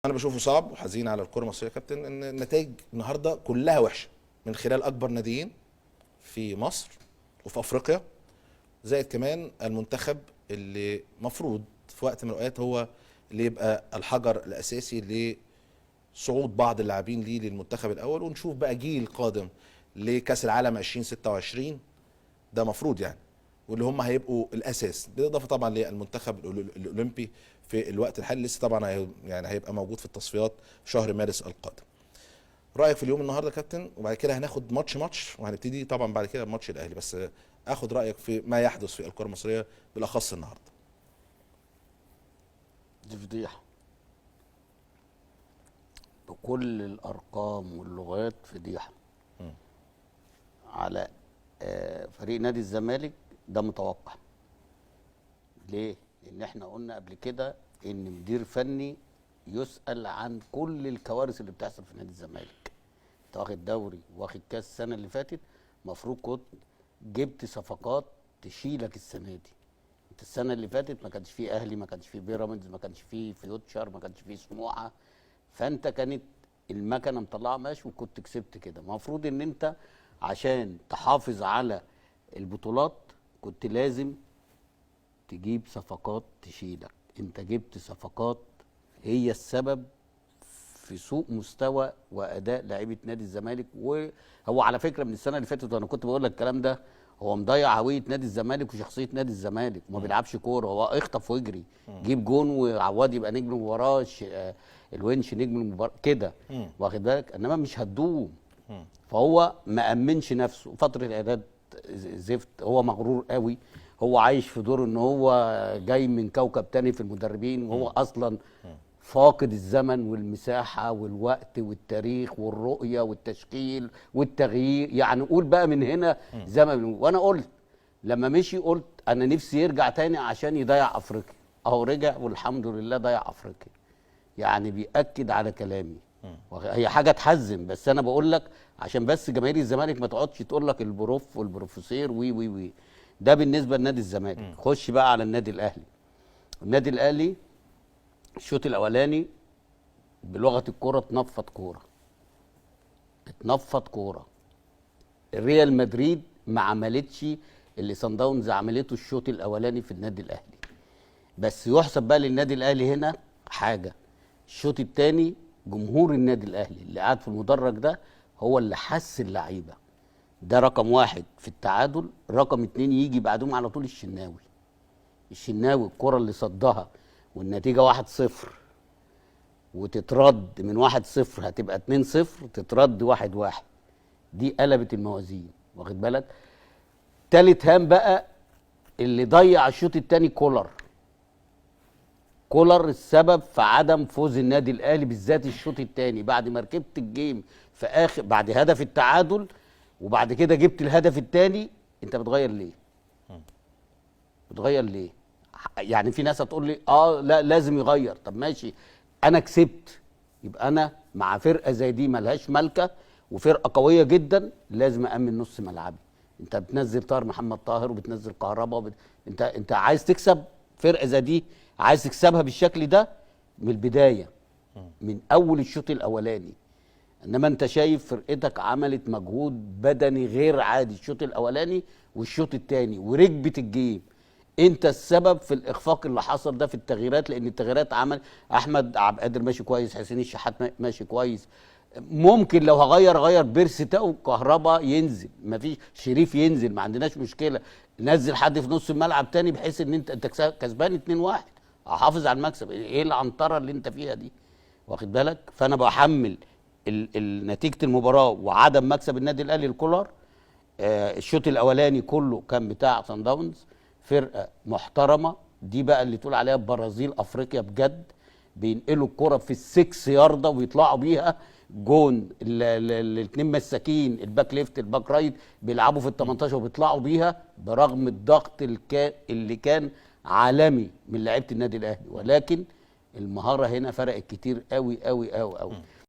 انا بشوفه صعب وحزين على الكره المصرية يا كابتن، ان النتائج النهارده كلها وحشة من خلال اكبر ناديين في مصر وفي افريقيا، زائد كمان المنتخب اللي مفروض في وقت من الاوقات هو اللي يبقى الحجر الاساسي لصعود بعض اللاعبين ليه للمنتخب الاول، ونشوف بقى جيل قادم لكاس العالم 2026 ده مفروض يعني، واللي هم هيبقوا الاساس، بالاضافة طبعا للمنتخب الاولمبي في الوقت الحالي لسه طبعا يعني هيبقى موجود في التصفيات شهر مارس القادم. رايك في اليوم النهارده يا كابتن؟ وبعد كده هناخد ماتش ماتش، وهنبتدي طبعا بعد كده بماتش الاهلي، بس اخد رايك في ما يحدث في الكره المصرية بالاخص النهارده. دي فضيحة بكل الأرقام واللغات، فضيحة على فريق نادي الزمالك. ده متوقع ليه؟ لأن احنا قلنا قبل كده إن مدير فني يسأل عن كل الكوارث اللي بتحصل في نادي الزمالك. انت واخد دوري واخد كاس السنة اللي فاتت، المفروض كنت جبت صفقات تشيلك السنة دي. انت السنة اللي فاتت ما كانش فيه اهلي، ما كانش فيه بيراميدز، ما كانش فيه فيوتشر، ما كانش فيه سموحه، فانت كانت المكنه مطلعه ماشي وكنت كسبت كده. المفروض ان انت عشان تحافظ على البطولات كنت لازم تجيب صفقات تشيلك. انت جبت صفقات هي السبب في سوء مستوى واداء لعيبة نادي الزمالك. وهو على فكرة من السنة اللي فاتت وانا كنت بقول لك الكلام ده، هو مضيع هوية نادي الزمالك وشخصية نادي الزمالك، وما بيلعبش كورة، هو اخطف واجري، جيب جون وعواد يبقى نجم المباراة، الونش نجم المباراة كده، واخد بالك؟ انما مش هتدوم. فهو ما امنش نفسه، فترة الاعداد زفت، هو مغرور قوي، هو عايش في دور ان هو جاي من كوكب تاني في المدربين، وهو اصلا فاقد الزمن والمساحة والوقت والتاريخ والرؤية والتشكيل والتغيير. يعني قول بقى من هنا زي ما بنقول. وانا قلت لما مشي، قلت انا نفسي يرجع تاني عشان يضيع افريقيا، اهو رجع والحمد لله ضيع افريقيا. يعني بيأكد على كلامي. هي حاجة تحزن، بس انا بقول لك عشان بس جماهير الزمالك ما تقعدش تقول لك ال prof والبروفيسير وي وي وي. ده بالنسبة لنادي الزمالك. خش بقى على النادي الاهلي. النادي الاهلي الشوط الاولاني بلغه الكورة اتنفض كورة، اتنفض كورة. ريال مدريد ما عملتش اللي صن داونز عملته الشوط الاولاني في النادي الاهلي. بس يحسب بقى للنادي الاهلي هنا حاجة، الشوط الثاني جمهور النادي الاهلي اللي قاعد في المدرج ده هو اللي حس اللعيبة. ده رقم واحد في التعادل. رقم اتنين يجي بعدهم على طول الشناوي. الشناوي الكره اللي صدها والنتيجة 1-0، وتترد من 1-0 هتبقى 2-0، تترد 1-1، دي قلبت الموازين، واخد بالك؟ تالت هام بقى اللي ضيع الشوط الثاني كولر. كولر السبب في عدم فوز النادي الاهلي بالذات الشوط الثاني، بعد ما ركبت ال game في اخر، بعد هدف التعادل وبعد كده جبت الهدف الثاني، انت بتغير ليه؟ بتغير ليه؟ يعني في ناس هتقول لي لا لازم يغير. طب ماشي، انا كسبت، يبقى انا مع فرقه زي دي ملهاش مالكه وفرقه قوية جدا لازم امن نص ملعبي. انت بتنزل طاهر محمد طاهر وبتنزل كهربا انت عايز تكسب فرقه زي دي، عايز تكسبها بالشكل ده من البداية، من اول الشوط الاولاني. انما انت شايف فرقتك عملت مجهود بدني غير عادي الشوط الاولاني والشوط الثاني وركبت ال game. انت السبب في الاخفاق اللي حصل ده في التغييرات، لان التغييرات عمل احمد عبد القادر ماشي كويس، حسين الشحات ماشي كويس. ممكن لو هغير غير بيرسي تاو، كهربا ينزل، مفيش شريف ينزل، ما عندناش مشكلة. نزل حد في نص الملعب تاني بحيث ان انت كسبان 2-1، احافظ على المكسب. ايه العنطره اللي انت فيها دي؟ واخد بالك؟ فانا بحمل نتيجة المباراة وعدم مكسب النادي الاهلي الكولر. الشوط الاولاني كله كان بتاع صن داونز، فرقه محترمه، دي بقى اللي تقول عليها برازيل افريقيا بجد. بينقلوا الكره في السكس يارده ويطلعوا بيها جون. الاثنين مساكين ال back left ال back right بيلعبوا في ال 18 وبيطلعوا بيها برغم الضغط اللي كان عالمي من لعيبة النادي الاهلي، ولكن المهارة هنا فرقت كتير قوي قوي قوي قوي.